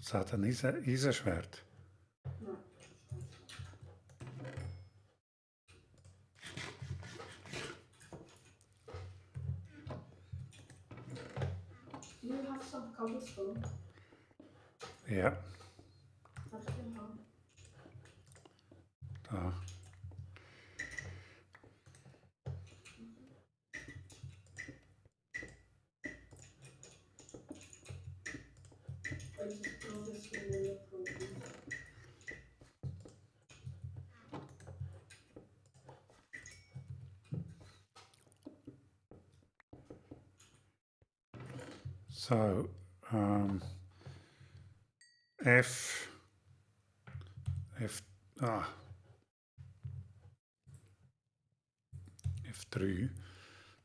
Es hat ein Eisenschwert. Nein. Do you have some cobblestone? Ja, Darf ich den haben? da. I just throw this in the protein. So, F, F3,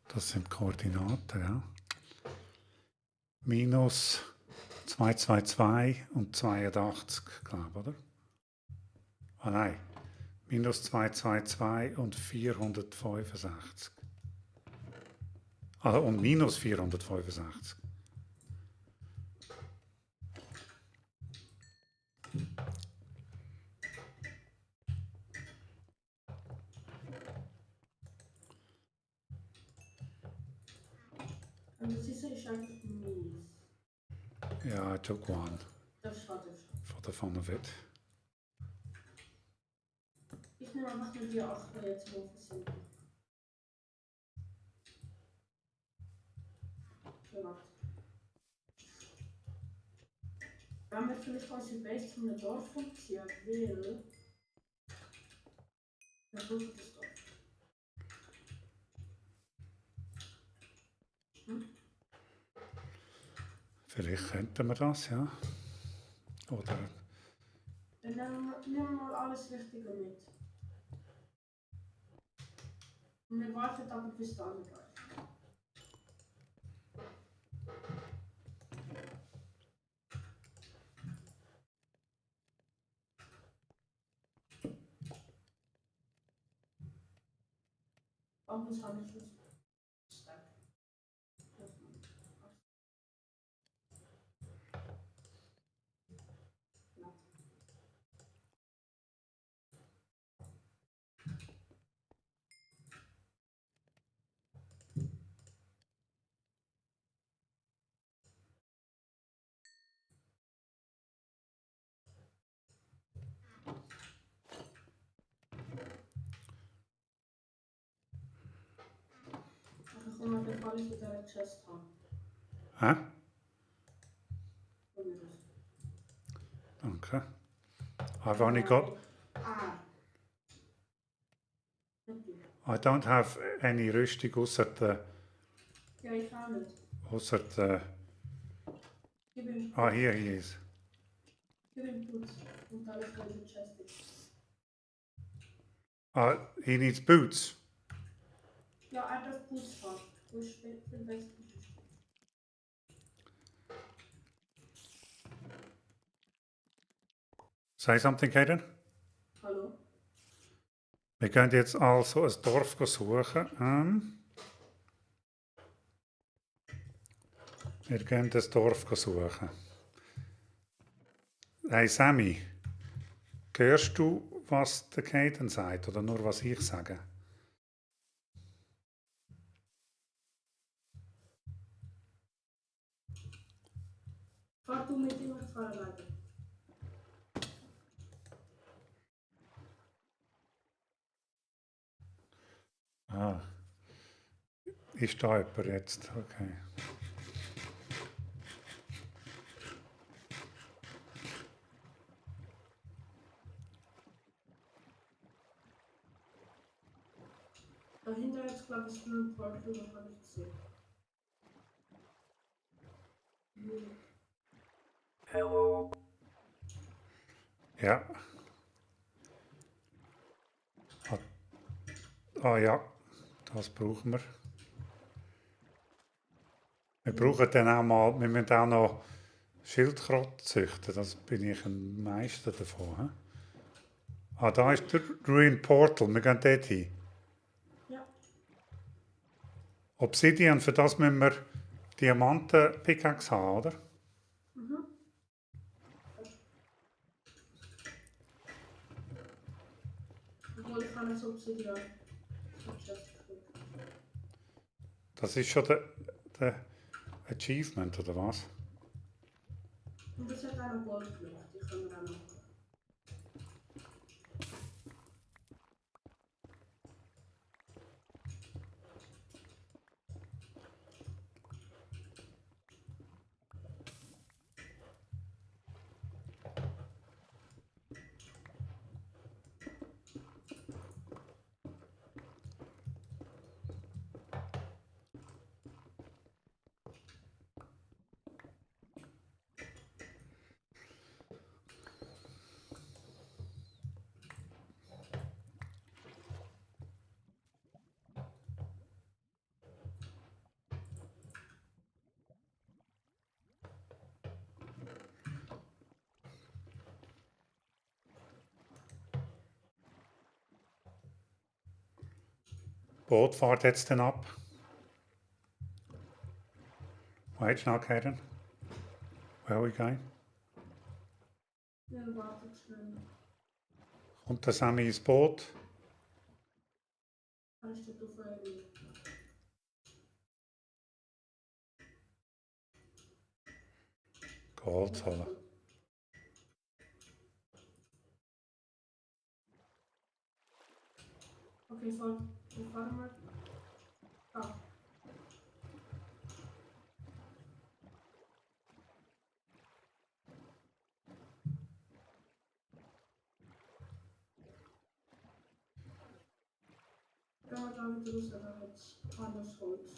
das sind Koordinaten, ja. Minus 222 und 82, glaube ich, oder? Ah nein, minus 222 und 465. Also und minus 465. Und das ist eigentlich mies. Yeah, I took one Das war das. for the fun of it. Ich nehme einfach nur die 8 jetzt mal versinken. Gemacht. Wenn wir vielleicht unsere Base von einem Dorf umziehen will, dann rufe ich das Dorf. Vielleicht könnten wir das, ja. Oder Dann nehmen wir mal alles Wichtige mit. Und wir warten aber bis der andere greift. Bambus habe ich nicht. Stack. Ich komme auf jeden Fall nicht mit einer Chest haben. hä? Von mir aus. Danke. I've only got. Ah. Nicht du. I don't have any Rüstung außer Ja, ich auch nicht. Gib ihm Ah, here he is. Putz. Und alles für die Chest ist. Ah, he needs boots. Ja, er darf Putz haben. Wo ist viel besser. Say something, Kaden. Hallo? Wir gehen jetzt also ein Dorf suchen. Wir gehen das Dorf suchen. Hey Sammy, hörst du, was der Kaden sagt oder nur was ich sage? Fahr du mit ihm, ich fahre alleine. Ah, ist da jemand jetzt? Okay. Dahinter jetzt, glaube ich, nur ein Portal, das habe ich gesehen. Ja. Ah ja, das brauchen wir. Wir brauchen dann auch mal, wir müssen auch noch Schildkröten züchten, das bin ich ein Meister davon. He? Ah, da ist der Ruin Portal, wir gehen dort hin. Ja. Obsidian, für das müssen wir Diamanten-Pickaxe haben, oder? Mhm. ja. Ich hab das gekriegt. Das ist schon der Achievement, oder was? Und das hat auch noch Gold gemacht. Die können wir auch noch. Boot fährt jetzt dann ab. Wait, schnell kehren. Where are we going? Ja, wartet schnell. Kommt der Sammy ins Boot? Er ist dort auf Feuerwehr. Holz holen. Okay, wo fahren wir? Ah. Gehen wir da wieder raus, da hat es alles Holz.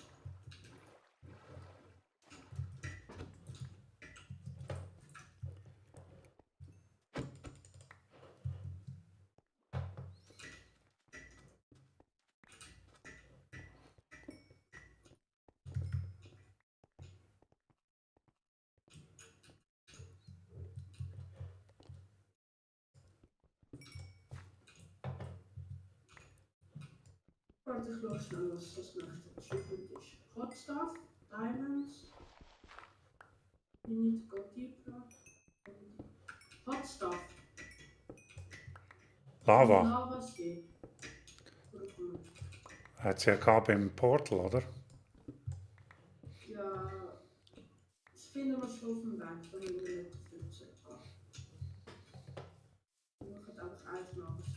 Warte, ich schaue schnell, was das nächste Achievement ist. Hot Stuff, Diamonds, we need to go deeper. Hot Stuff, Lava. Lavasee. Vorkommen. Hat sie ja gehabt beim Portal, oder? Ja, das finden wir schon auf dem Weg, da haben wir nicht dafür gesagt. Wir machen einfach eins Lavasee.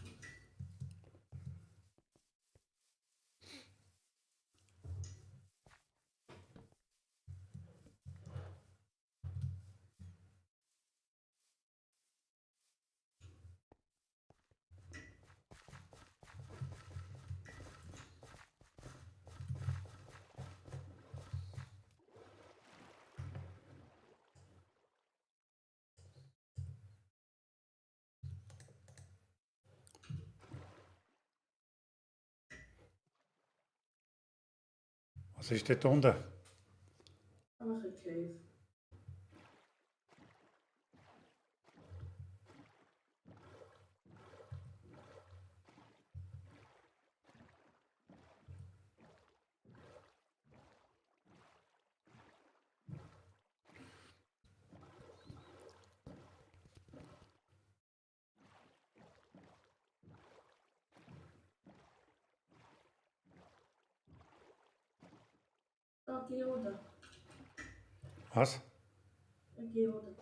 Was ist dort unten? Einfach ein Cave. Da, Geode. Was? Ein Geode.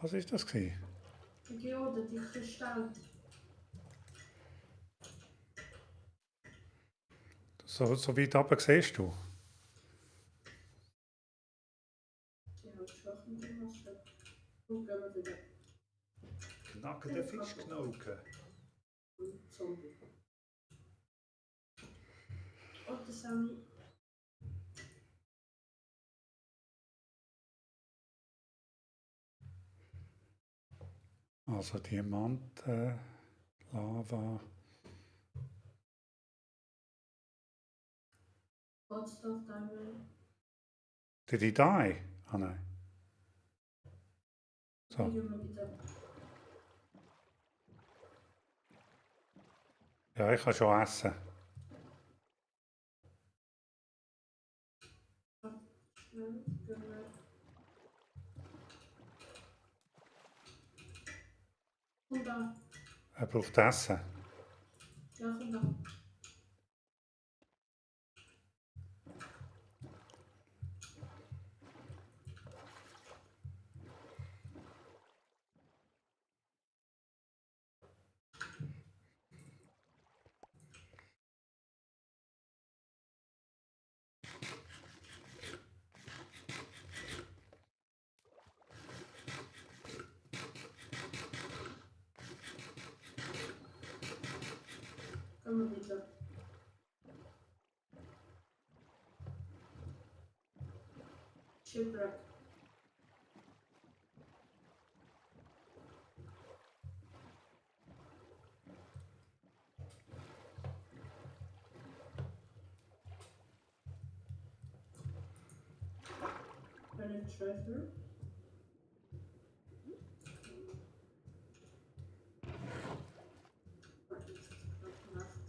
Was ist das gewesen? Ein Geode, die Kristall. So weit runter siehst du? Die haben schwach mit dem Wasser. Und gehen wir wieder. Knackende Fischknochen. Und Zombie. Und der Sammy. Also Diamant, Lava. Hot Stuff, Diamond. Did he die? Ah nein. So, Gehen wir wieder. ja, ich kann schon essen. Schnell, gehen wir. Komm da. Er braucht Essen. Ja, komm da. Gehen wir wieder. Shipwreck. Penetrator. Warte, ist das gerade Nacht?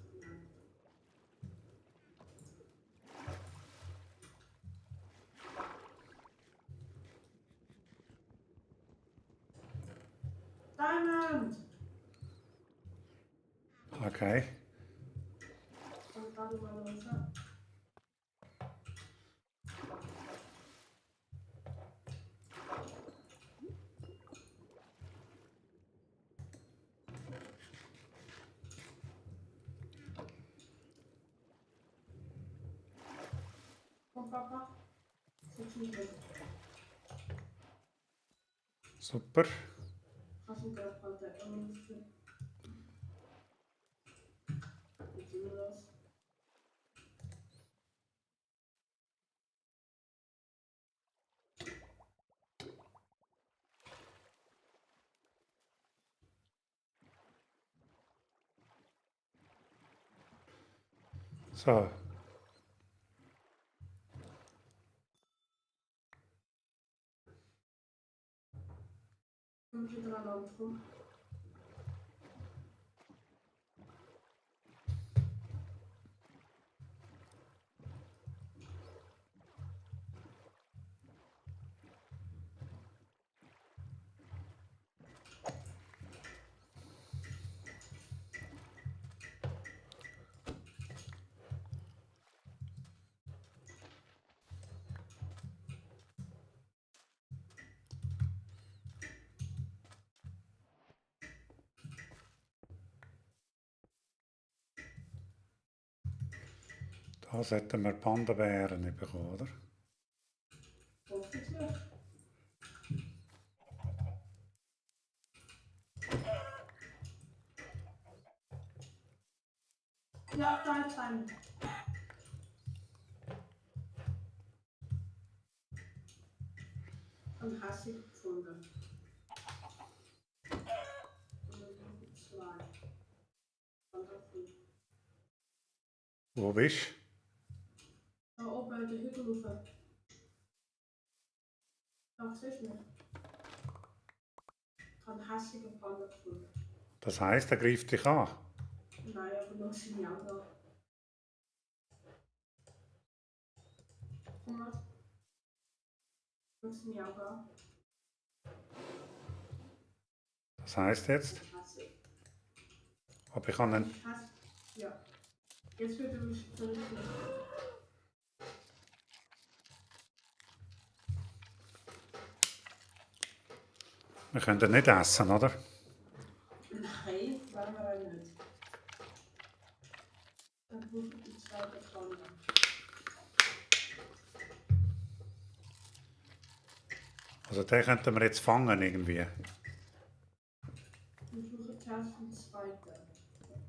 Nein. Diamond! Okay. Und gerade mal runter. Komm, Papa. Setz mich weg. Super. Kannst du gerade mal der Ellste. Jetzt sind wir los. So, Komm wieder an Land rum. da sollten wir Panda-Bären bekommen, oder? Hoffentlich. Ja, da ist ein. Ein Hassig gefunden. Und dann noch zwei. Und dann fünf. Wo bist Da oben den Hügel rauf. Da siehst du mich. Ich habe einen hässigen Panda gefunden. du? Das heisst, er greift dich an. Nein, aber nur seine Augen. Komm mal. Nur seine Augen an. Das heisst jetzt, Hässig. aber ich kann ihn... Ja. Jetzt wird er mich verrückt. Wir können ihn nicht essen, oder? Nein, wollen wir auch nicht. Dann brauche ich die zweite Pfanne. Also den könnten wir jetzt fangen irgendwie. Wir brauchen zuerst den zweiten.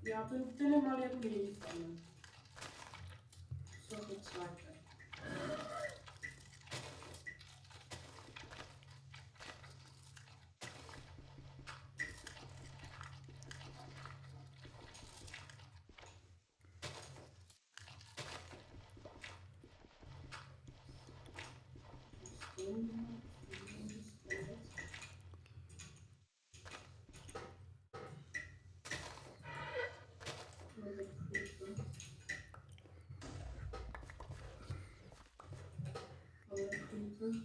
Ja, dann mal irgendwie fangen. So, den zweiten. Hm.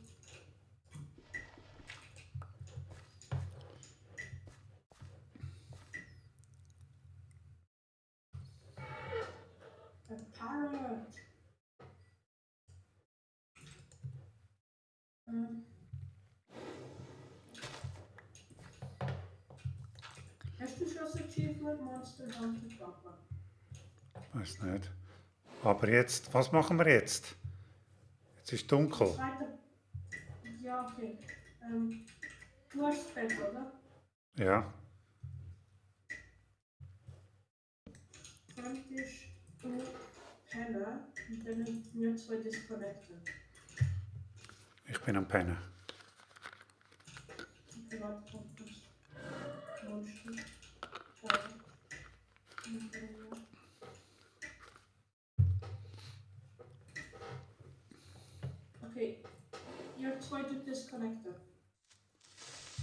A parrot. Hast du schon das Achievement Monster Hunter Papa? Weiß nicht. Aber jetzt, was machen wir jetzt? Jetzt ist dunkel. Zweite. Ja, okay. Du hast das Bett, oder? Ja. Könntest du pennen und dann wir zwei disconnecten? Ich bin am Pennen. Okay, warte, kommt das Monster. Scheiße. Okay, ihr zwei tut disconnecten.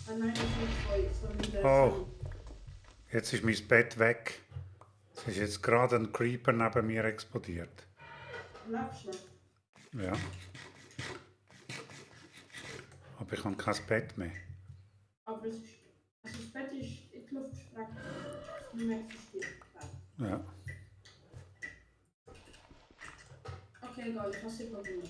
Ah nein, das ist nicht zwei, sondern der Oh. Jetzt ist mein Bett weg. Es ist jetzt gerade ein Creeper neben mir explodiert. Lebst du noch? Ja. Aber ich habe kein Bett mehr. Aber es ist, also das Bett ist in die Luft gesprengt. Es ist nicht mehr existiert. Ja. Okay, egal, ich lasse es probieren.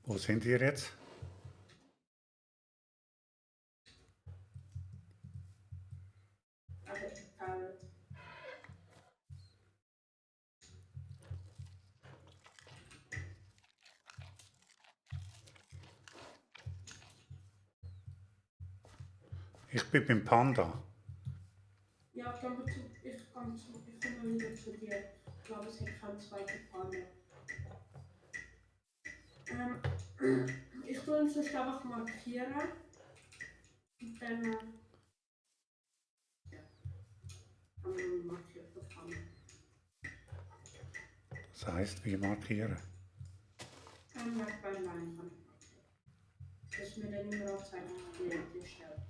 Wo sind ihr jetzt? Aber Parrot. Ich bin beim Panda. Ja, ich komme wieder zu dir. Ich glaube, es hat keine zweite Panne. Ich tue uns das einfach markieren. Und dann haben wir markiert die Panne. Das heisst, wie markieren? Weg bei Line kann ich markieren. Dass mir dann immer anzeigen, die Stelle.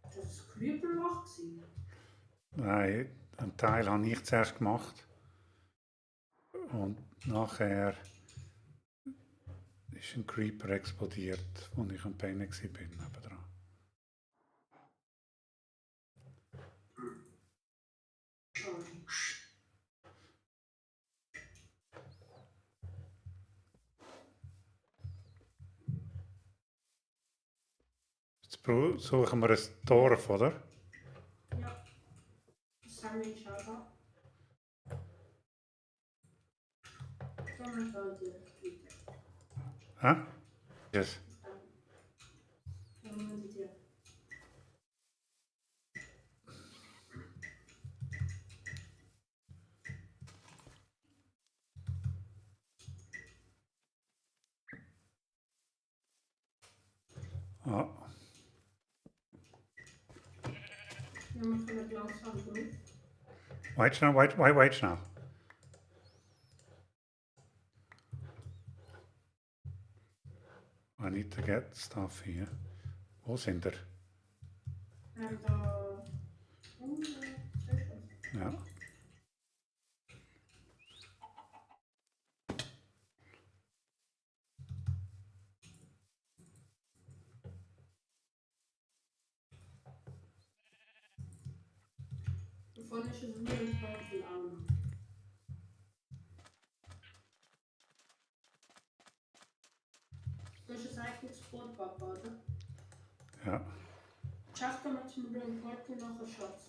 Das war Creeper-Loch. Nein, einen Teil habe ich zuerst gemacht. Und nachher ist ein Creeper explodiert, als ich am Pennen war nebendran. Jetzt suchen wir ein Dorf, oder? Ja, das sagen wir schon da. Dann kann ich direkt weiter. Hä? Yes. Dann haben wir die. Ah, Dann können wir langsam durch. wait schnell, wait schnell. I need to get stuff here. Wo sind ihr? Da. Ja. Davon ist es wie ein Portal auch noch. Das ist eigentlich das Boot, Papa, oder? Ja. Schaff damit zum Bringen Portal noch einen Schatz.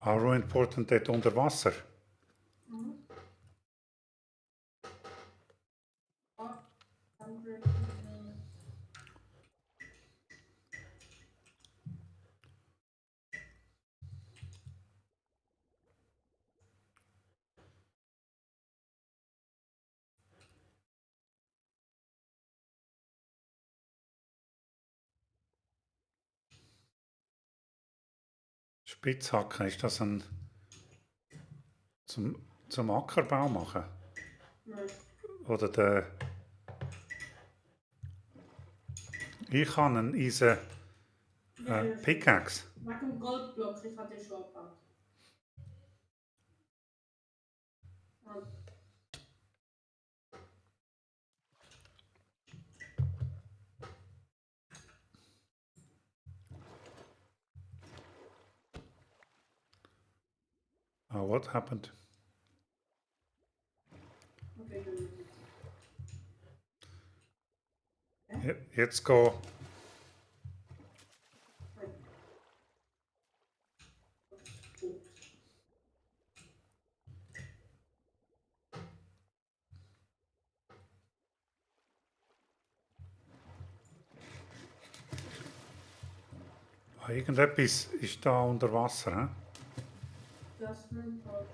How important dort unter Wasser? Spitzhacken, ist das ein zum Ackerbau machen? Nein. Oder der... Ich habe einen Eisen Pickaxe. Wegen dem Goldblock, ich habe den schon abgebaut. Und Oh, what happened? okay, dann. Jetzt go. Nein. Gut. Ah, irgendetwas ist da unter Wasser. He? Das ist mein Problem.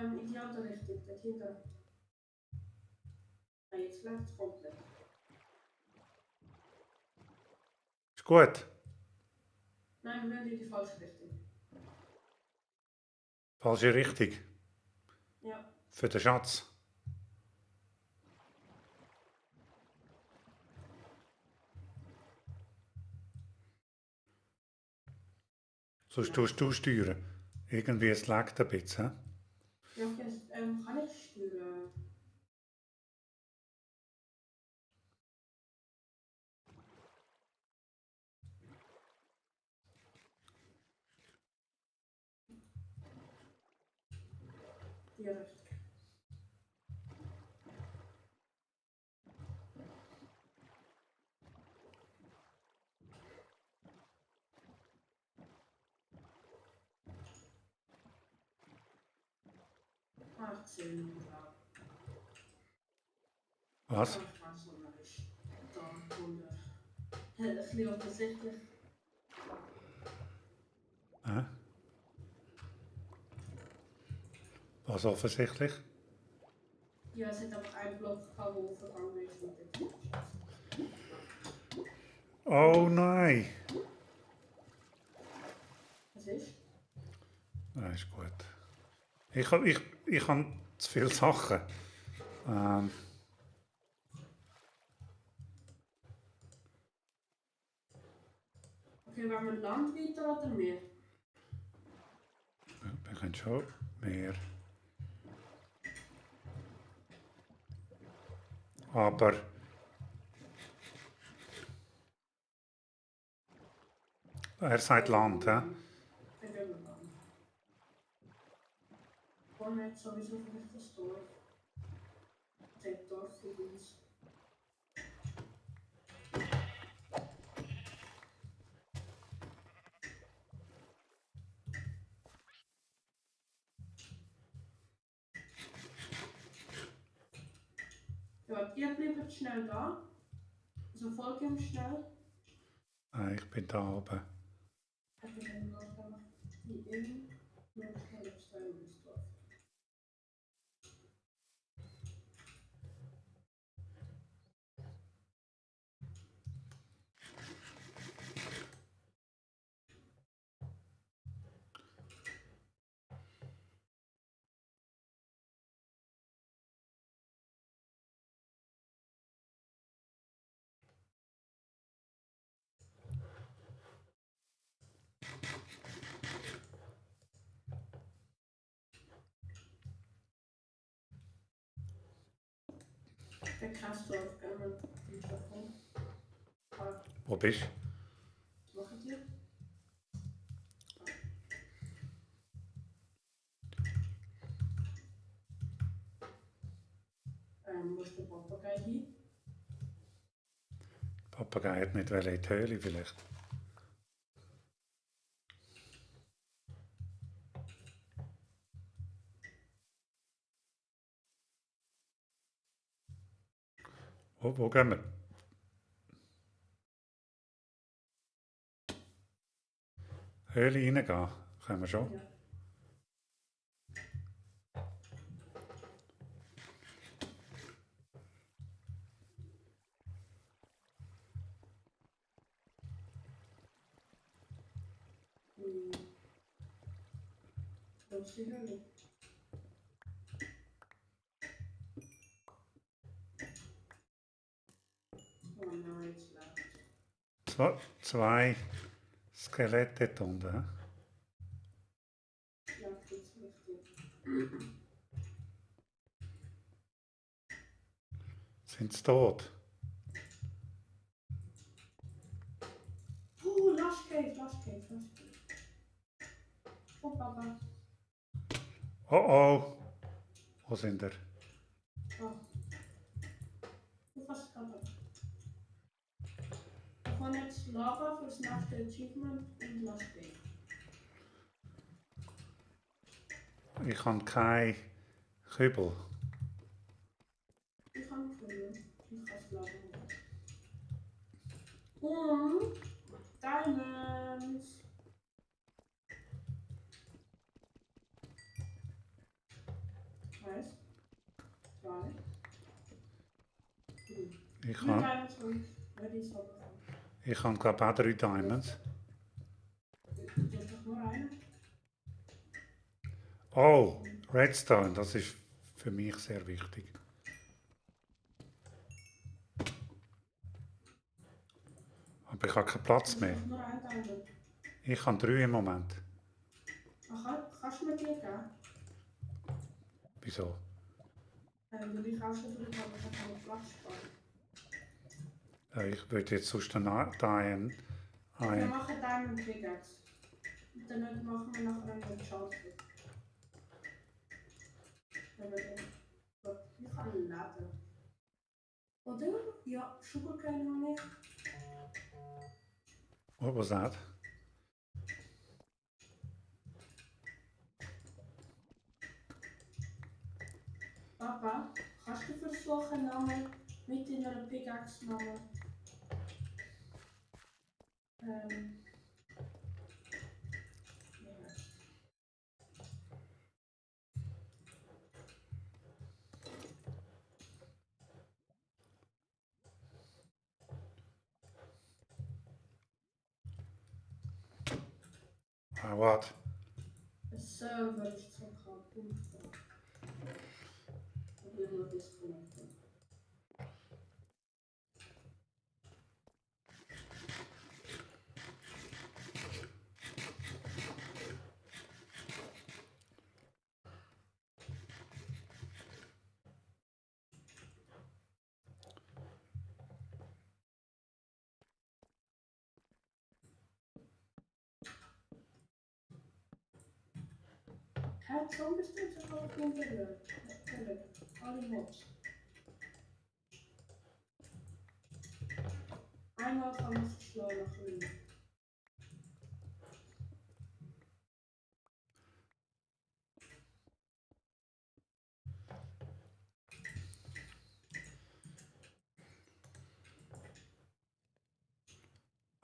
In die andere Richtung, dort hinter. Ja, jetzt läuft es komplett. Ist gut. Nein, wir wollen in die falsche Richtung. Falsche Richtung. Ja. Für den Schatz. Sonst tust du steuern. Irgendwie es lag ein bisschen. He? Ja, okay, kann ich steuern? Die Richtung. Ach, 10 Minuten. Was? Ich weiß noch nicht. Da, 100. Ein bisschen offensichtlich. He? Was offensichtlich? Ja, es hat einfach einen Block gehabt, der aufgegangen ist und dort geschossen. Oh nein. Was ist? Nein, ist gut. Ich habe zu viele Sachen. Okay, wollen wir Land weiter oder mehr? Wir können schon mehr. Aber er sagt Land, he? Wir gehen Land. Und jetzt sowieso vielleicht das Dorf. Das Dorf für uns. Ja, ihr bleibt schnell da. Also folgt ihm schnell. Nein, ich bin da oben. Also dann läuft einfach die in. Nur schnell aufs Teil ins Dorf. Der Kastorf, gell, man kommt davon. Wo bist du? Was macht ihr? Wo ist der Papagei hin? Papagei hat nicht in die Höhle vielleicht. Wo gehen wir? Höhle reingehen. Können wir schon. Ja. ist die Höhle. Oh nein, jetzt läuft. Zwei Skelette dort unten. Hä? Läuft jetzt richtig. Sind sie tot? Last Cave, Last Cave, Last Cave. Oh, Papa. Oh oh. Wo sind wir? Oh. Du fast gerade. Wir fahren jetzt Lava fürs nächste Achievement und Last Cave. Ich habe keinen Kübel. Ich kann füllen. Ich kann es Lava holen. Und Diamonds. Eins, zwei. Ich Drei habe, Diamonds und ready ist aber. glaube ich, auch 3 Diamonds. Du hast doch nur einen. Oh, Redstone, das ist für mich sehr wichtig. Aber ich habe keinen Platz Du mehr. hast nur einen Diamond. Ich habe 3 im Moment. Kannst du mir die geben? Wieso? Weil ich auch schon viel habe, ich habe keinen Platz sparen. Ich würde jetzt sonst einen Wir machen Diamond Pickaxe. Und dann machen wir nachher einen Schalter. Ich kann ihn laden. Oder? Ja, Sugarcane habe ich. Oh, was ist das? Papa, kannst du versuchen, Namen mit deiner Pickaxe Namen? Ja. Ah, what? Der Server ist so kaputt. Ich will nur disconnecten. Hij zo'n bestemd zich ook niet willen. Alle mods. Einmal kann man es schneller grün.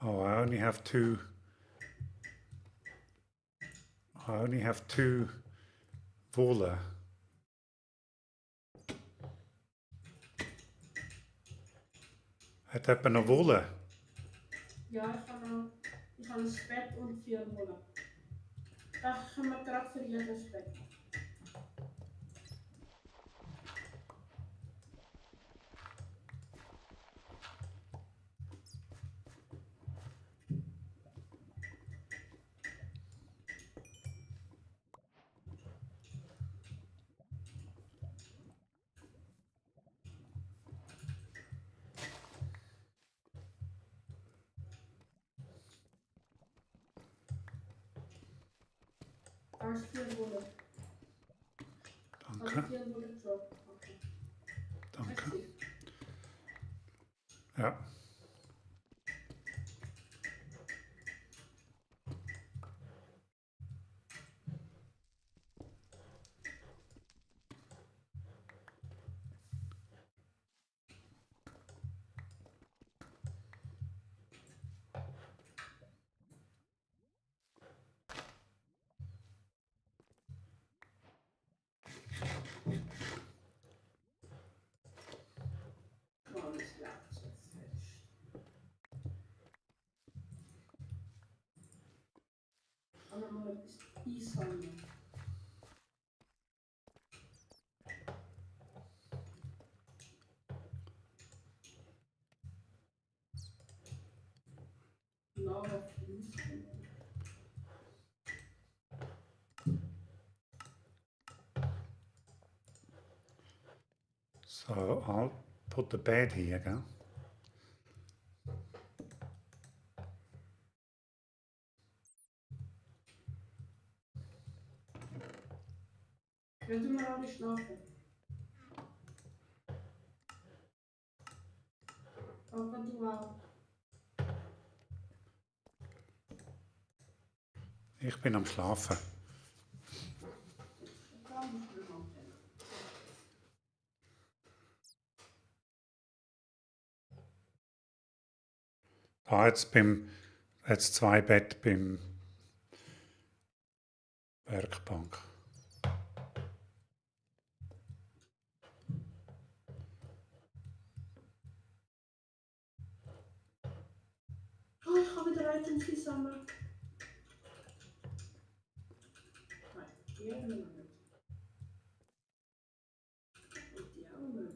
Oh, I only have two. I only have 2 wolle. Het heb nog wolle. Ja, ich kann ein Bett und 4 holen. Das können wir gerade für jedes Bett. Da ist 4 Wolle. Danke. 4 Wolle Drop. Okay. Danke. Merci. Ja. Oh, das läuft so fest. Und dann mal etwas einsammeln. blaue Fließen. So, I'll put the bed here, gell? Könnten wir alle schlafen? Papa, du auch. Ich bin am Schlafen. Da muss man mal pennen. Jetzt 2 Bett beim Werkbank. Oh, ich kann wieder Items einsammeln. Nein, die haben wir noch nicht. Und die auch nicht.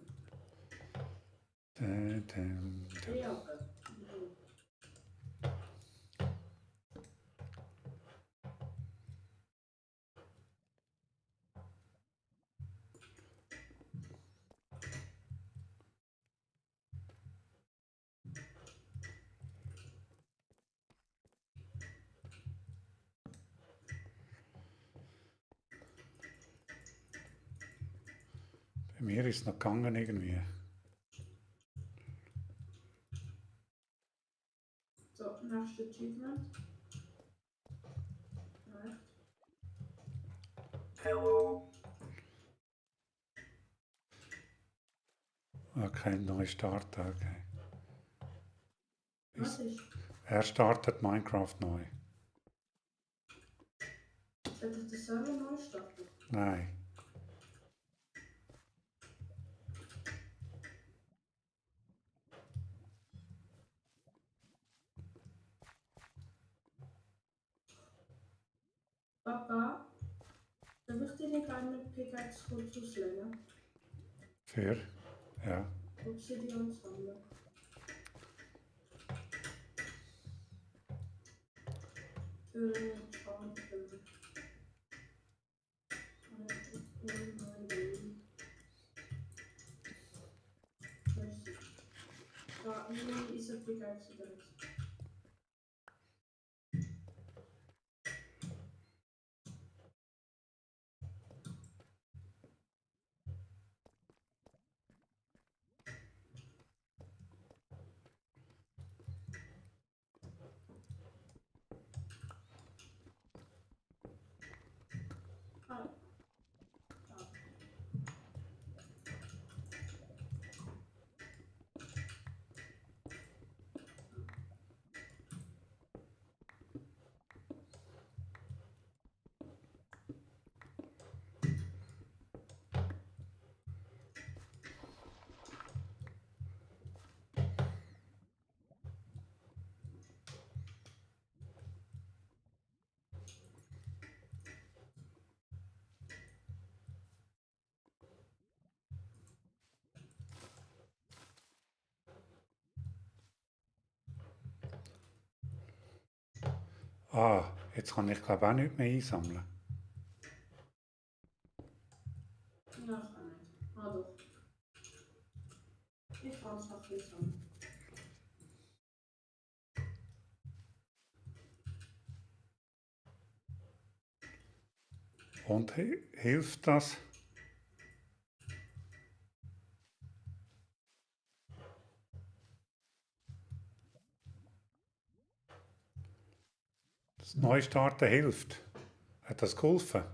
Die aber. Bei mir ist es noch gegangen irgendwie. So, nächstes Achievement. Reicht. Okay, neu starten, okay. Was ist? Er startet Minecraft neu. Sollte ich den Server neu starten? Nein. Papa, darf ich dir nicht eine Pickaxe kurz auslegen? Für? Ja. Obsidian sammeln. Für Enchanter. Merci. Da, hier ist eine Pickaxe drin. Ah, da. Ah, jetzt kann ich glaube auch nicht mehr einsammeln. Ja, ich kann nicht. Ah, doch. Ich kann es noch nicht sammeln. Und hilft das? Das Neustarten hilft. Hat das geholfen?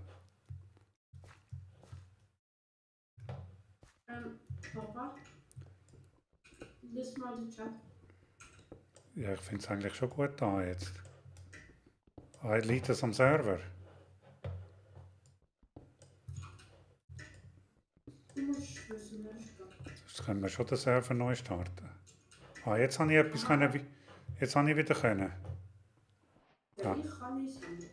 Papa, lies mal den Chat. Ja, ich finde es eigentlich schon gut da jetzt. Ah, liegt das am Server? Du musst wissen, wer ist da. Sonst können wir schon den Server neu starten. Ah, jetzt habe ich etwas können, jetzt habe ich wieder können. Ja, Ja. ich kann nicht sammeln.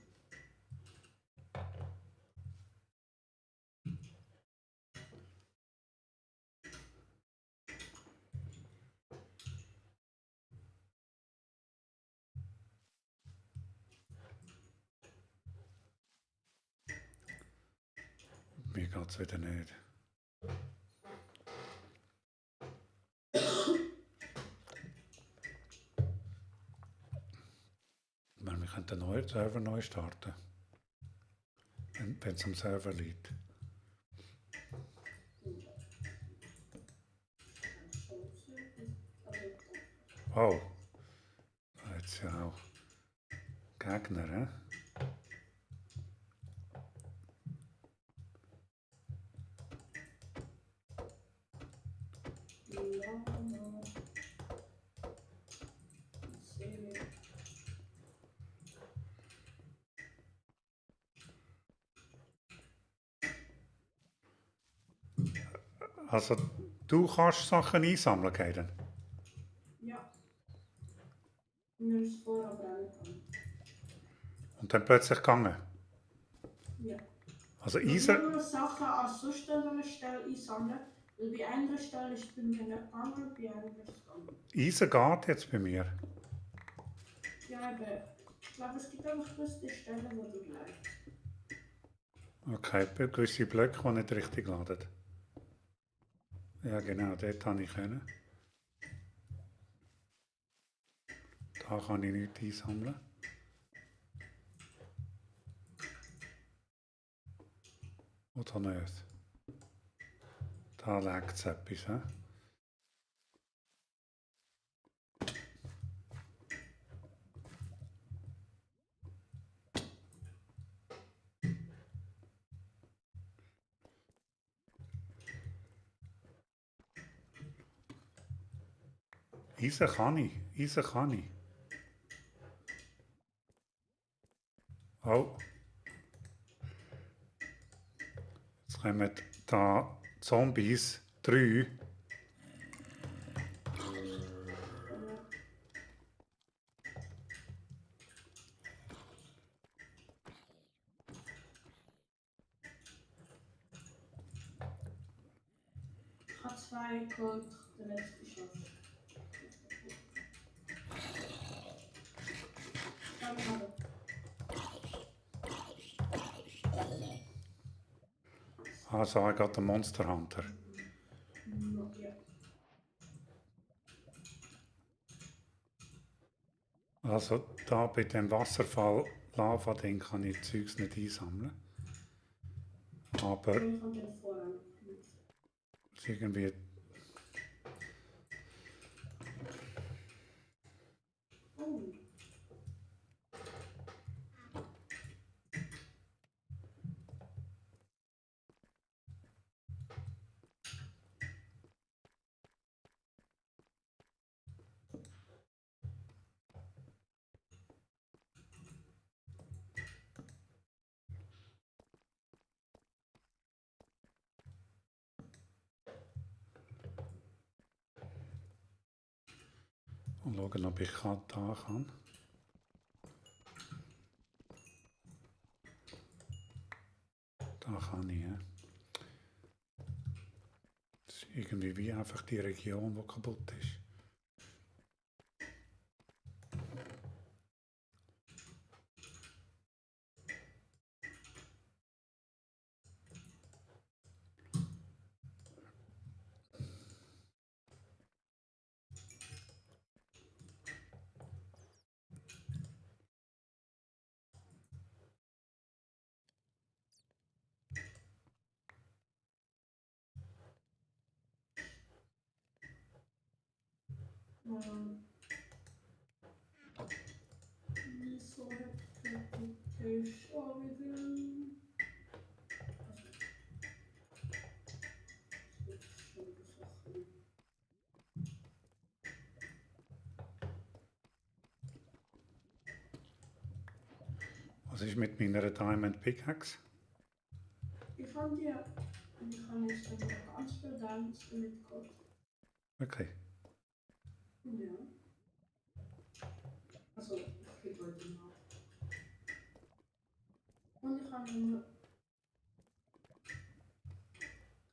Hier geht es wieder nicht. Wir könnten einen neuen Server neu starten. Wenn es am Server liegt. Oh, jetzt ja auch Gegner, hä? Also, du kannst Sachen einsammeln, Kaden. Ja. Mir ist vorher aber auch nicht gegangen. Und dann plötzlich gegangen. Ja. Also, Ich Eisen, muss nur Sachen an sonst einer Stelle einsammeln, weil bei einer Stelle ist es bei mir nicht gegangen, bei einer ist es gegangen. Eisen geht jetzt bei mir. Ja, eben. Ich glaube, es gibt einfach gewisse Stellen, wo du bleibst. Okay, gewisse Blöcke, die nicht richtig laden. Ja, genau, dort habe ich können. Da kann ich nichts einsammeln. Oder nicht? Da legt es etwas, hä? Eisen kann ich. Eisen kann ich. Oh. Jetzt kommen da Zombies. 3. Ich habe 2 geholt, der letzte schafft. Dann habe Also, ich got den Monster Hunter. ich. Ja. Also, da bei dem Wasserfall Lava-Ding kann ich Zeugs nicht einsammeln. Aber Ich habe den vorher noch nicht. irgendwie. Oh. Und schauen, ob ich da kann. Da kann ich, ja. Das ist irgendwie wie einfach die Region, die kaputt ist. Wieso hat der Tisch auch wieder? Was ist mit meiner Diamond Pickaxe? Ich habe die. Ich habe jetzt wieder ganz viel Diamonds mitgebracht. Okay. Ja. Also, ich gebe heute mal. Und ich habe nur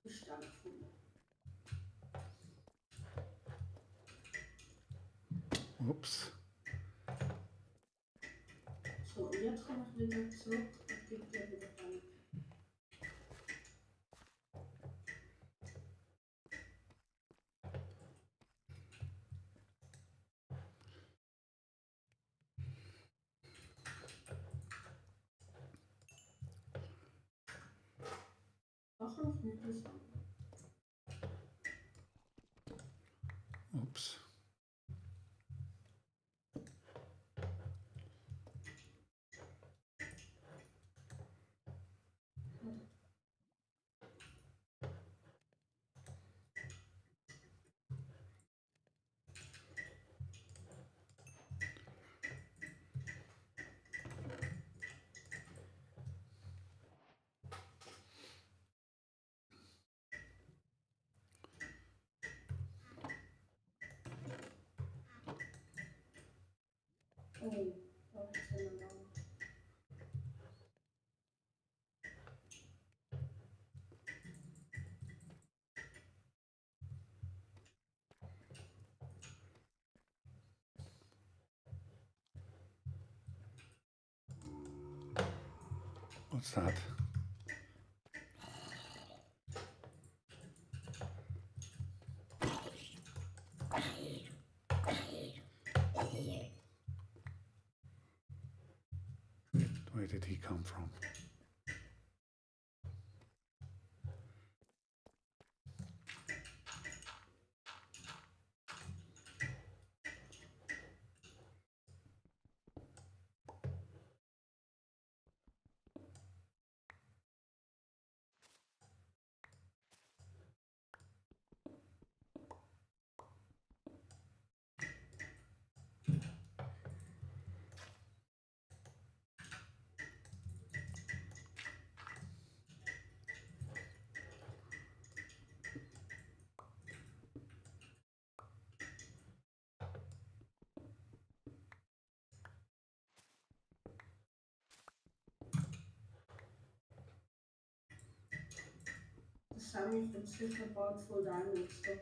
Gestell gefunden. Ups. So, und jetzt komme ich wieder zurück und gebe dir wieder Diamond. Interessant. Ups. Oh, da ist eine Mauer. What's that? Where did he come from? The Sammy from Sister Bought Full Diamond Stock.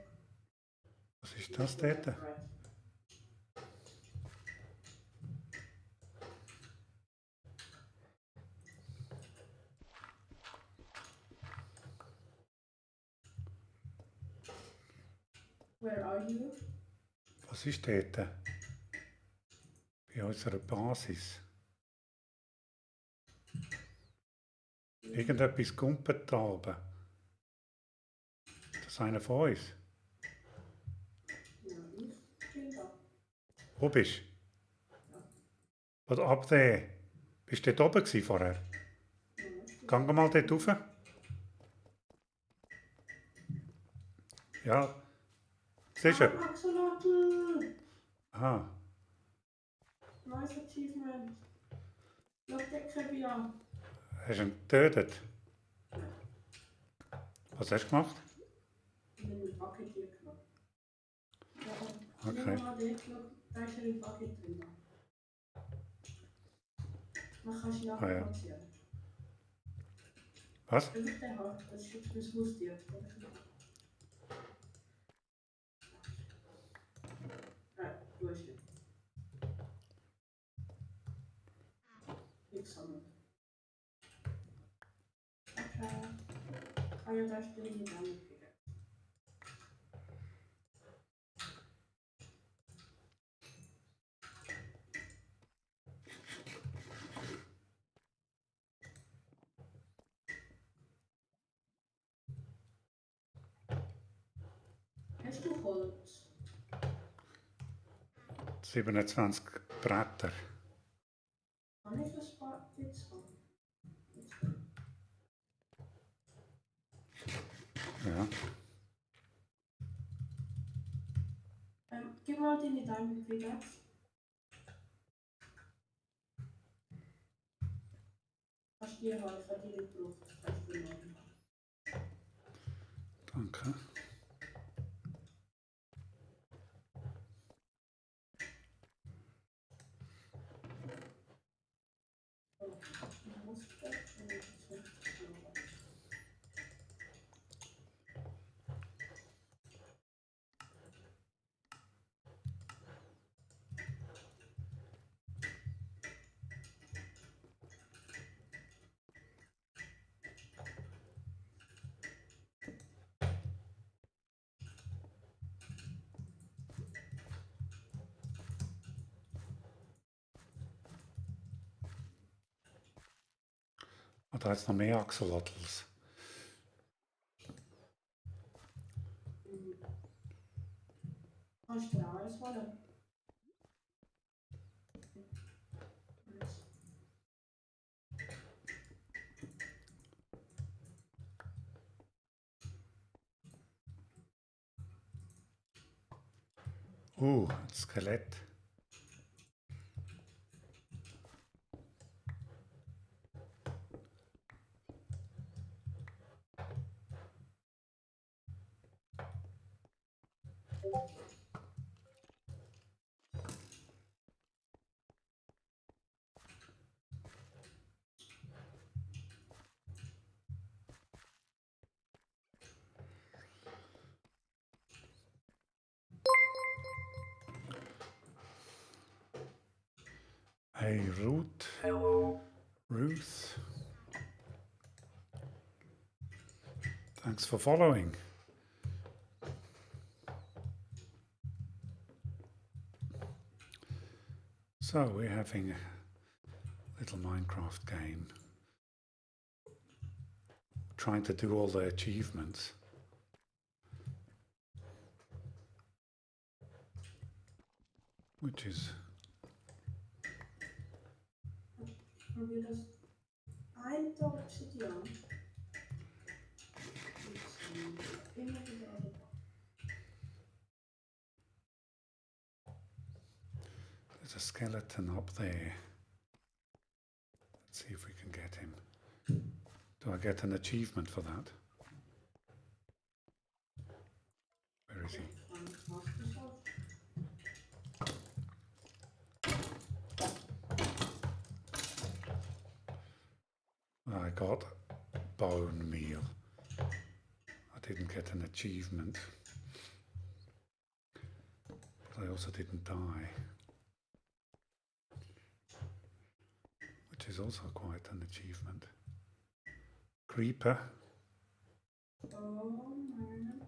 Was ist das dort? Right. Where are you? Was ist dort? Bei unserer Basis. Irgendetwas gumpet da oben. Das ist einer von uns. Ja, ich bin da. Wo bist Ja. du? Oder ab there? Bist du dort oben gewesen vorher? Ja, ich bin Geh mal dort rauf. Ja. Siehst du? Axolotl! Aha. Nice achievement. Schau den Kebi an. Hast du ihn getötet? Was hast du gemacht? Ich habe den Bucket hier genommen. Ja, Okay. nimm mal den, schau, da ist er im Bucket drin. Dann kannst du ihn Ah, ja. platzieren. Was? Einfach den halt, das ist jetzt mein Haustier. Du hast ihn. Ich sammle. Okay. Ah ja, da ist der nicht angekriegt. Hast du Holz? 27 Bretter. Kann ich das jetzt haben? Ja. Gib mal deine Diamond Pickaxe. Hast du die halt, ich habe die nicht gebraucht. Kannst du nehmen. Danke. Oh, ich muss das und jetzt muss ich das noch. Und da jetzt noch mehr Axolotls. Een skelet. Hey, Ruth. Hello. Ruth. Thanks for following. So we're having a little Minecraft game. Trying to do all the achievements. Which is... Probeer das eindelijk obsidian. There's a skeleton up there. Let's see if we can get him. Do I get an achievement for that? Where is he? I got bone meal. I didn't get an achievement. But I also didn't die. Which is also quite an achievement. Creeper. Oh man.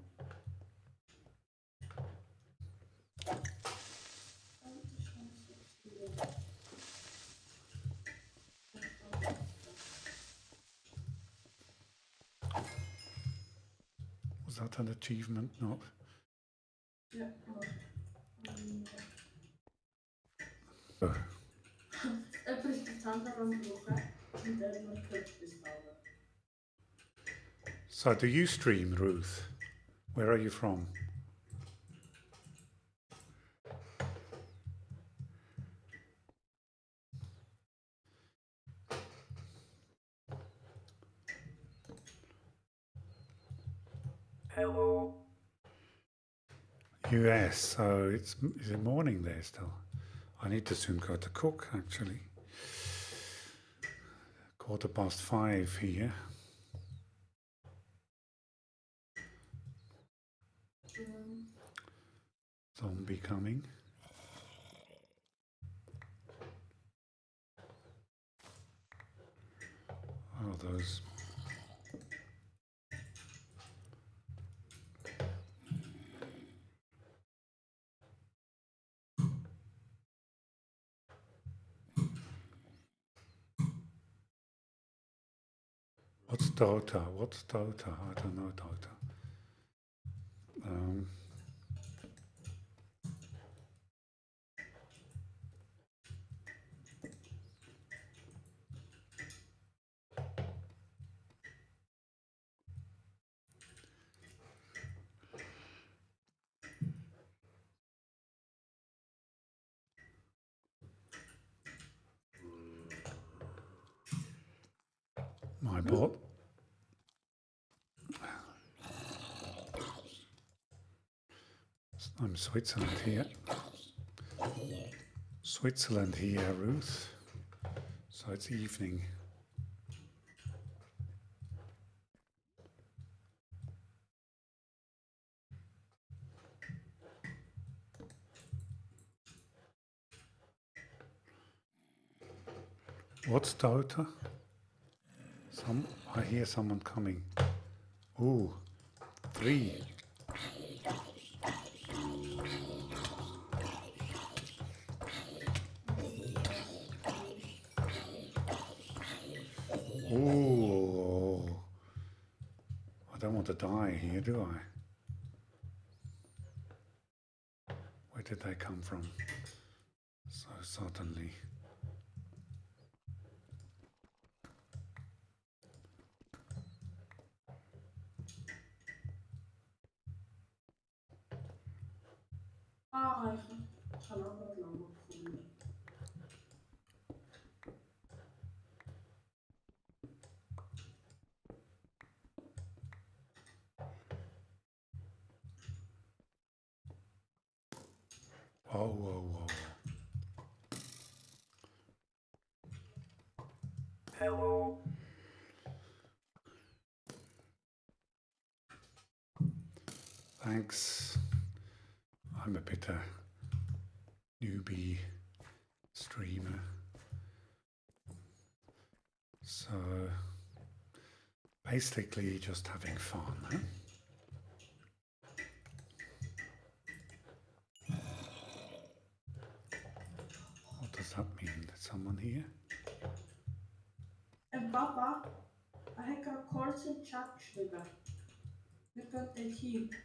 Was that an achievement? Not. Ja. Oh. Het is de tanden aan het lopen. En dan kunt bestellen. So do you stream, Ruth? Where are you from? Hello. US, so is it morning there still? I need to soon go to cook, actually. 5:15 here. Zombie coming. Oh, those. What's Dota? What's Dota? I don't know Dota. My bot. I'm Switzerland here. Switzerland here, Ruth. So it's evening. What's Dota? I hear someone coming. Ooh, 3. Ooh, I don't want to die here, do I? Where did they come from? So suddenly. aanreichen. Het gaat ook wat langer gevonden. Whoa, whoa, whoa. Hello. Thanks. I'm a bit a newbie streamer. So basically just having fun, huh? What does that mean? Someone here? En papa, hij kan kort een chat schrijven. Je kunt dit hier.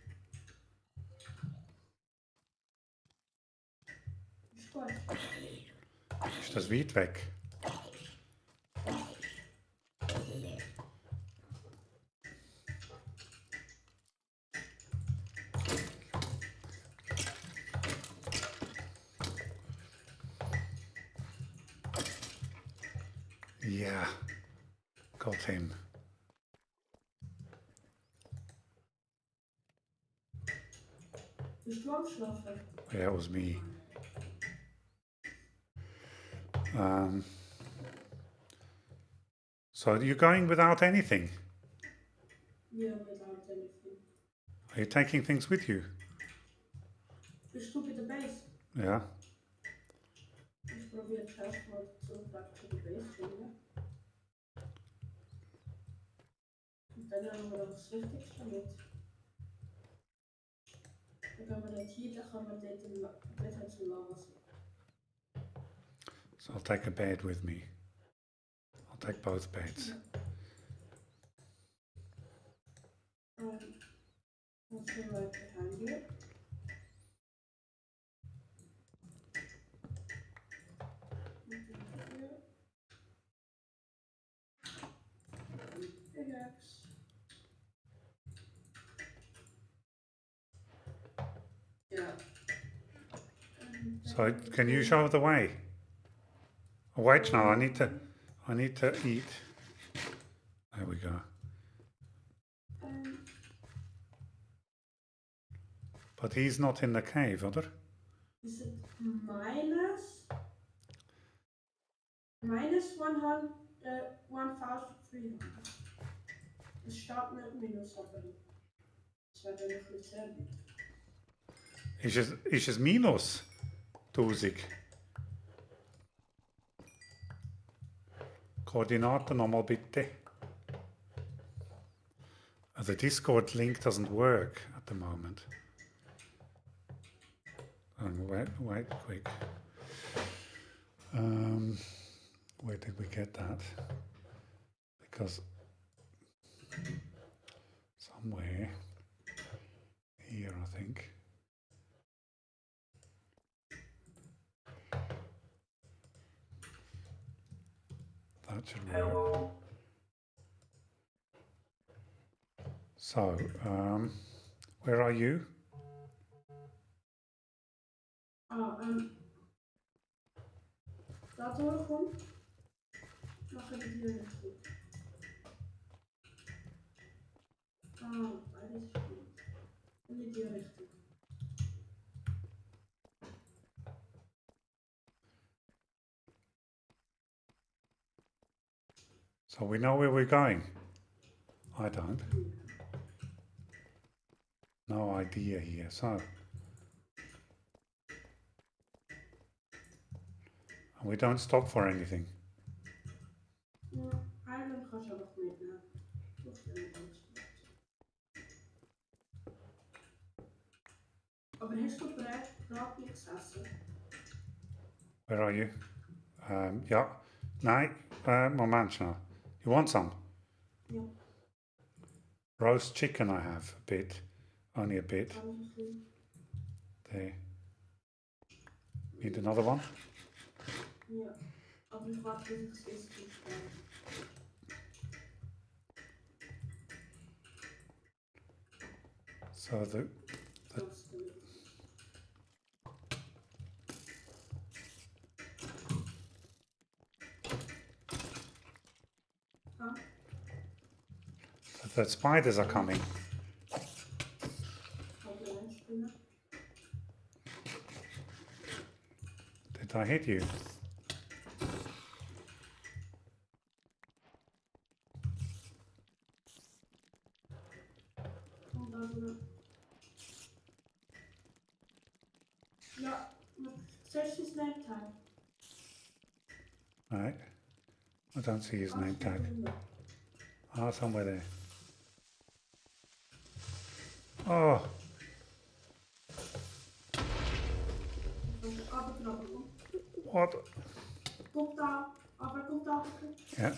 Is goed. Is das weit weg? Yeah, got him. Dus slapen. Yeah, it was me. So you're going without anything? Ja, without anything. Are you taking things with you? Dus zoek je de base. Yeah. Dus probeer het zelf maar zo vaak te de base vinden. Dan hebben we nog slecht van dit. Dan gaan we dit hier, dan gaan we dit in dit het zo lang als. So I'll take a bed with me. I'll take both beds. What's the right behind you? Pickaxe. Yeah. So can you show the way? Oh, wait, no, I need to eat. There we go. But he's not in the cave, or? Is it minus 1,300? Het staat met minus op erin. Dus we hebben nog niet hebben. Is es minus 1000? Koordinaten nochmal bitte. The Discord link doesn't work at the moment. Wait, quick. Where did we get that? Because somewhere here, I think. That should work. So, where are you? Dat hoor gewoon. Mag ik het hier naartoe? Waar is het? Niet die richting. So we know where we're going. I don't. No idea here. So, and we don't stop for anything. Ireland gaat zo nog mee naar. Aber hast du Bratmix essen? Where are you? Yeah. Nee, moment now. You want some? Yeah. Roast chicken I have, a bit. Only a bit. There. Need another one? Ja. Aber ich warte, bis ich es esse. So The spiders are coming. Ga erin springen. Did I hit you? Kom daar binnen. Ja, met 6 is name tag. Right. I don't see his name tag. Alsjeblieft. Ah, somewhere there. Oh, Van de abberknapper kom. what? Komt daar. Aber komt daar. Yeah.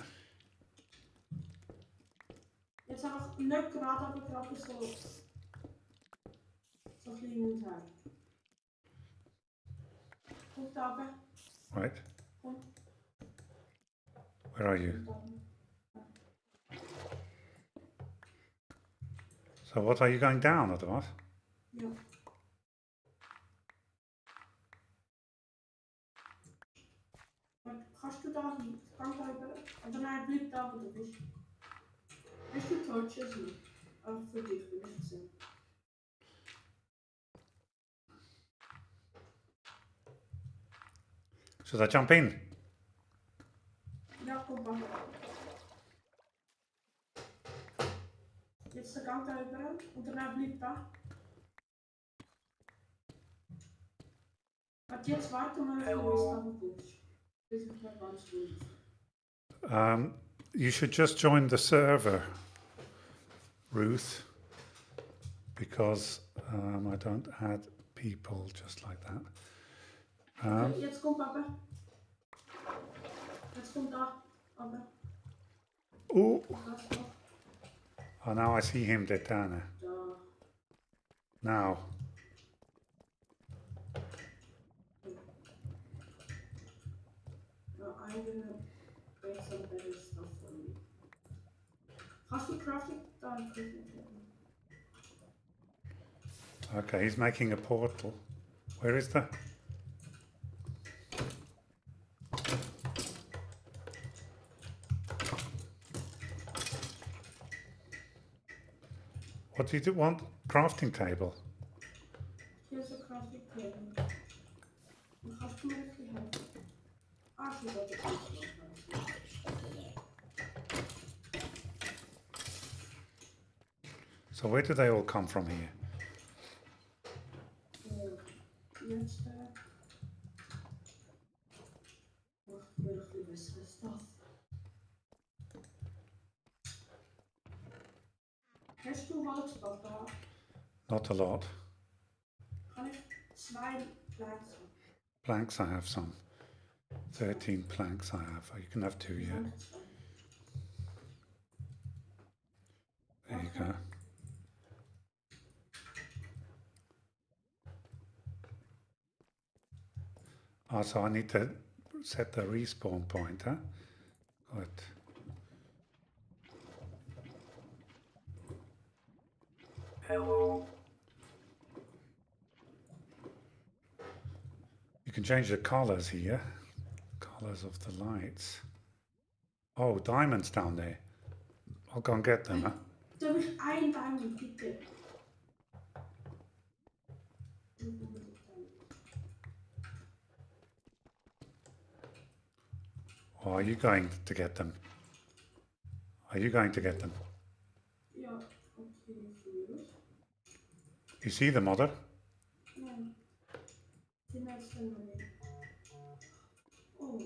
Het zijn nog leuk kraatapperknappen zo. Zo vliegend uit. Komt daar. Right. Kom. Where are you? Komt daar. So what, are you going down or what? Ja. Maar gast du da hin? Kan da über. Aber nein, bleib da, wo du bist. Hast du Torches nicht? Aber für dich bin ich gesehen. Should I jump in? Ja, kom maar. Jetzt der Gang da über und danach bleib da. Und jetzt warten wir, bis du da kommst. Bis ich mal ganz durch. You should just join the server, Ruth, because I don't add people just like that. Okay, jetzt kommt Papa. Jetzt kommt da. Papa. Oh, Das noch. oh, now I see him, Detana. Da. Now, Ja, I'm gonna make some better stuff for you. Hast du crafting? Da, crafting. okay, he's making a portal. Where is the? What do you want? Crafting table. Here's a crafting table. Dan ga je me even helpen. Als je dat ook niet. So where do they all come from here? Eerst. Wacht, weer nog de beste stuff. Hast du Holz, Papa? Not a lot. Kann ich 2 Planks haben? Planks, I have some. 13 planks I have. You can have 2, yeah. There you go. Oh, so I need to set the respawn point, huh? Good. Hello. You can change the colors here. Colors of the lights. Oh, diamonds down there. I'll go and get them, huh? Da habe ich ein Diamond, bitte. Or are you going to get them? Are you going to get them? Ja, okay, für. You see them, Mother? Nein. Die nächste Money. Oh.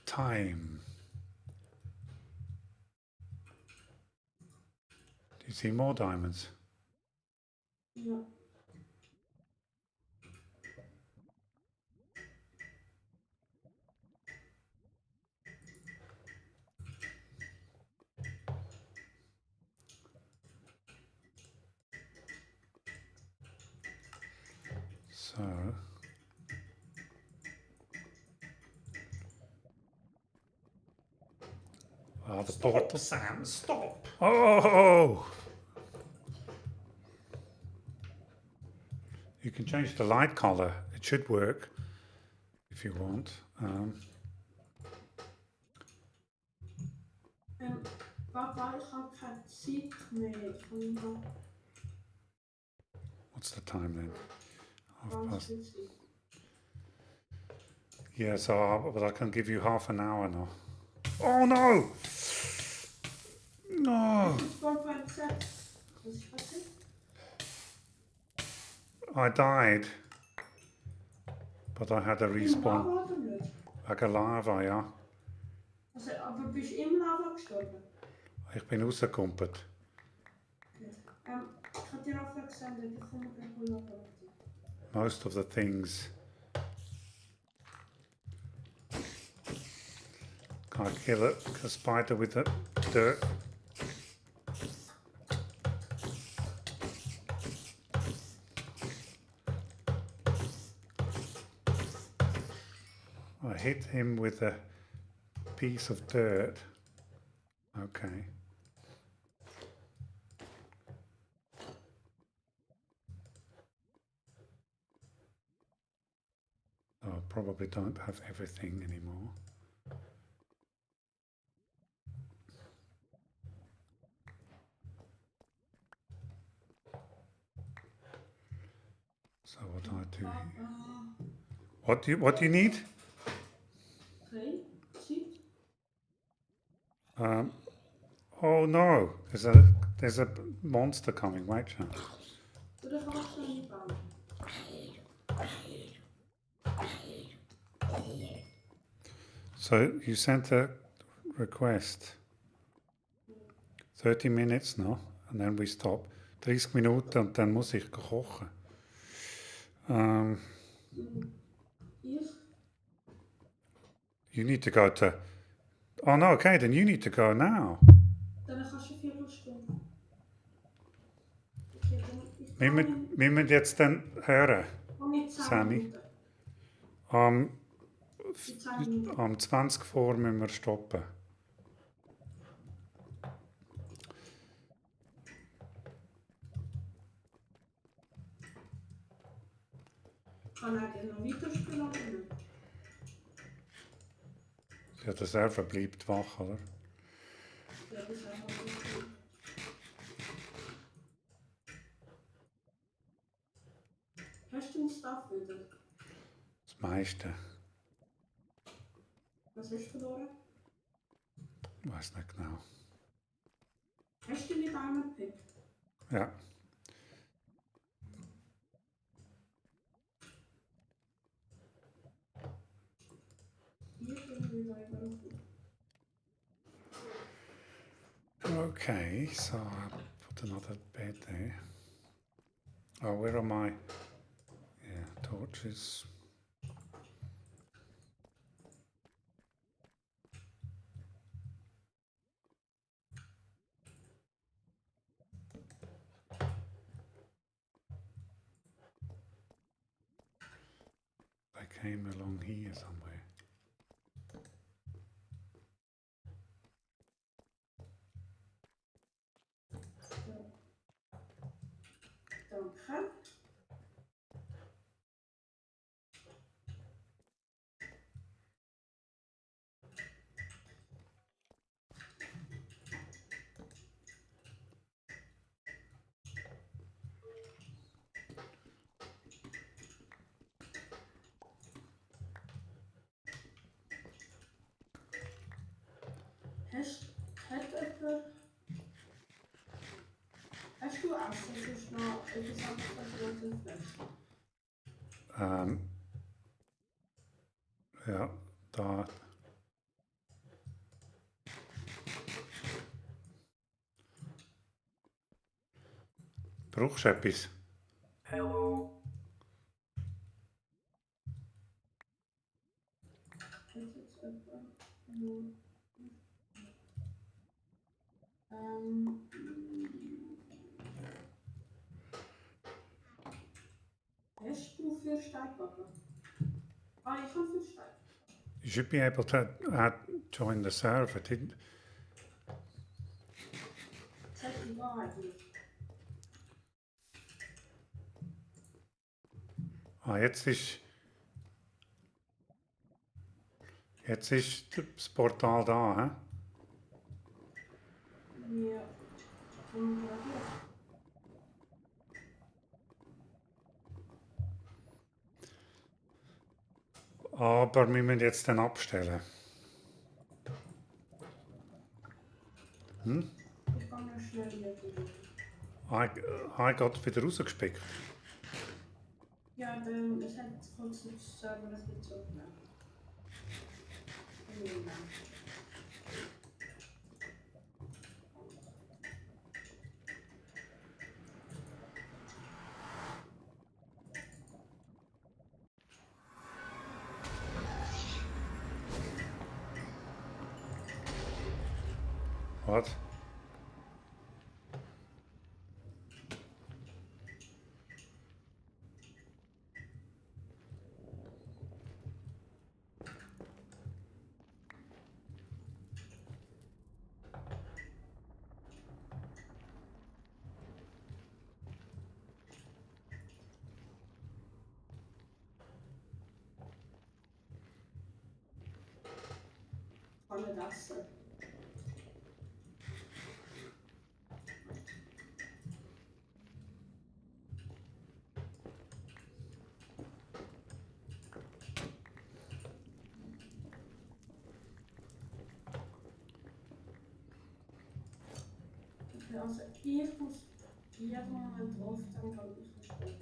Time. Do you see more diamonds? Ja. So. Oh, the portal. Sam, stop! Oh! You can change the light color. It should work if you want. Papa, ich habe keine Zeit mehr. Ich kann noch What's the time then? Half ganz past. viel Zeit. Yeah, but I can give you half an hour now. Oh no! No! Das ist voll beim Gesetz. Was ist passiert? I died. But I had a Im respawn. Lava oder nicht? Like a lava, ja. Also, aber bist du im Lava gestorben? Ich bin rausgekumpelt. Okay. Ich habe dir auch gesendet, ich komme gleich Lava. Most of the things. Can't kill a spider with the dirt. I hit him with a piece of dirt. Okay. I probably don't have everything anymore. So what do I do here? What do you need? Okay, ziet. Oh no, there's a monster coming, wait. Doe de gas zo niet bouwen. So you sent a request. 30 minutes, no? And then we stop. 30 Minuten und dann muss ich kochen. Ich? You need to go to... Oh no, okay, then you need to go now. Dan ga je 4 Stunden. Okay, Wir müssen jetzt dann hören, Sammy. Um 20 vor müssen wir stoppen. Kann er noch weiterspielen oder nicht? Ja, der Server bleibt wach, oder? Ja, das ist einfach nicht. Hast du den Stuff wieder? Das meiste. Was hast du verloren? Ich weiß nicht genau. Hast du die Diamond Pick? Ja. Hier können wir weiter. Okay, so I put another bed there. Oh, where are my torches? They came along here somewhere. Danke. Hast du Essen? Das ist noch etwas anderes als Rosenfleisch. Ja, da. Brauchst du etwas? Hello. Hast du für Steigbacken? Ah, ich kann für Steig. You should be able to join the server, didn't? Zeig die Wahrheit nicht. Ah, jetzt ist das Portal da, hä? Ja. Und reagiert. Aber wir müssen jetzt dann abstellen. Ich gehe noch schnell wieder. Ich gerade wieder rausgespickt. Ja, dann es hat kurz nicht sagen, was wir zurücknehmen. Was? Kann nicht essen. Okay, also ich muss jeden Moment drauf, dann kann ich nicht weg.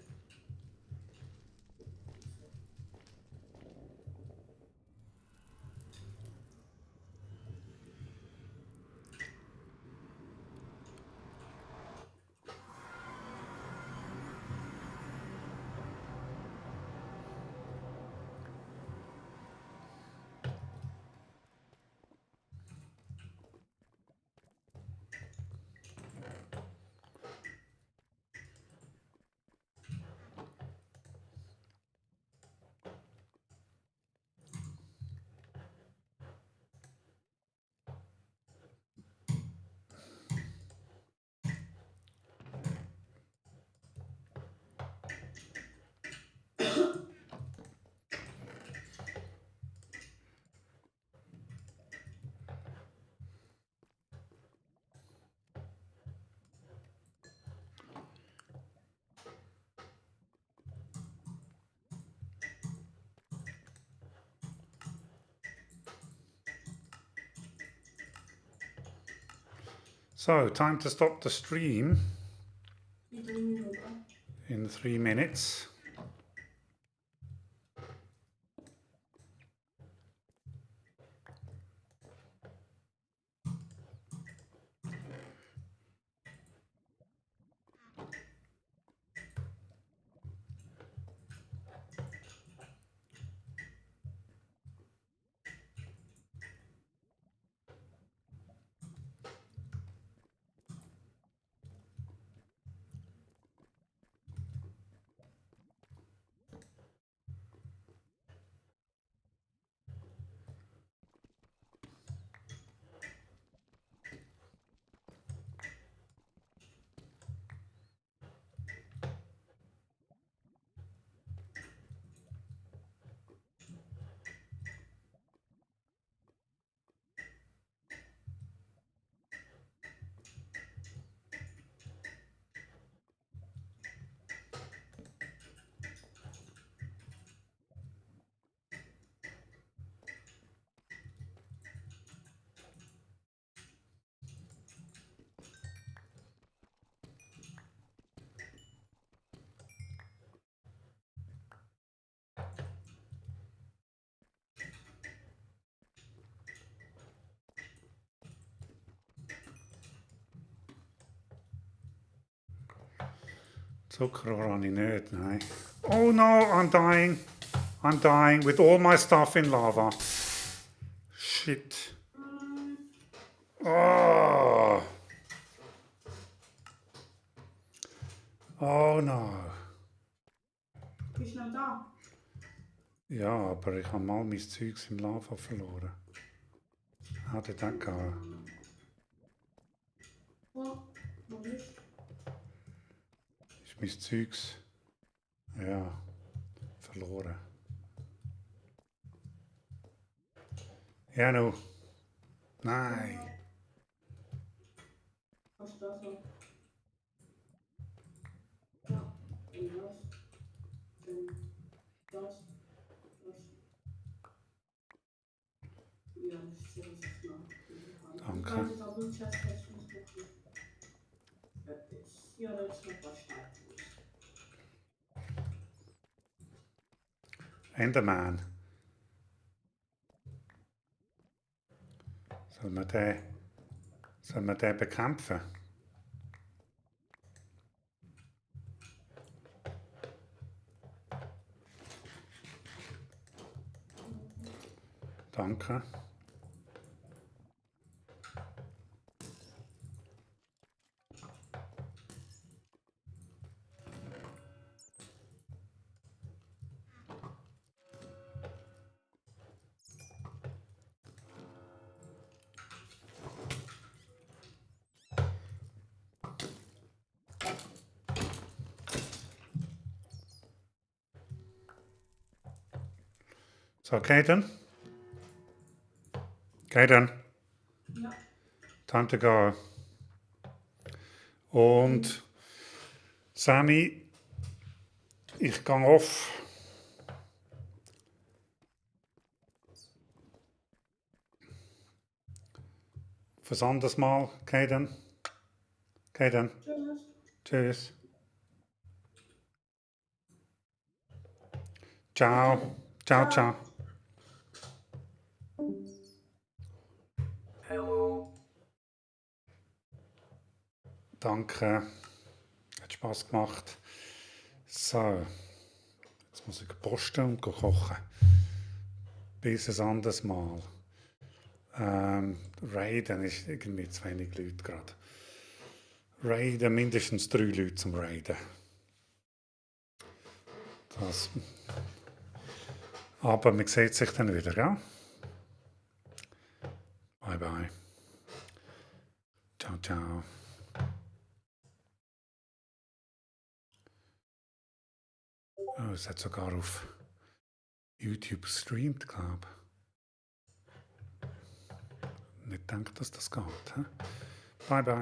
So, time to stop the stream Die 3 Minuten. in 3 minutes. Zuckerrohr habe ich nicht, nein. Oh no, I'm dying. I'm dying with all my stuff in lava. Shit. Oh. Oh no. Bist du noch da? Ja, aber ich habe mal mein Zeugs im Lava verloren. How did that go? Wo bist du? Ist mein Zeugs, ja, verloren. Ja, no. Nein. Hast du das so? Ja, und das. Dann das. Ja, das ist ja, was ich mache. Danke. Kleine Double Chest hast du noch nicht. Ja, das ist noch was Starkes. Enderman. Soll man den bekämpfen? Danke. So, Kaden? Kaden? Ja. Time to go. Und Sammy, ich gehe auf. Fürs anderes Mal, Kaden. Kaden, Tschüss. tschüss. Ciao. Ciao, ciao. Hello. Danke. Hat Spaß gemacht. So, jetzt muss ich posten und kochen. Bis ein anderes Mal. Raiden ist irgendwie zu wenig Leute gerade. Raiden, mindestens 3 Leute zum Raiden. Das. Aber man sieht sich dann wieder, gell? Bye bye. Ciao, ciao. Oh, es hat sogar auf YouTube gestreamt, glaube ich. Nicht gedacht, dass das geht. He? Bye bye.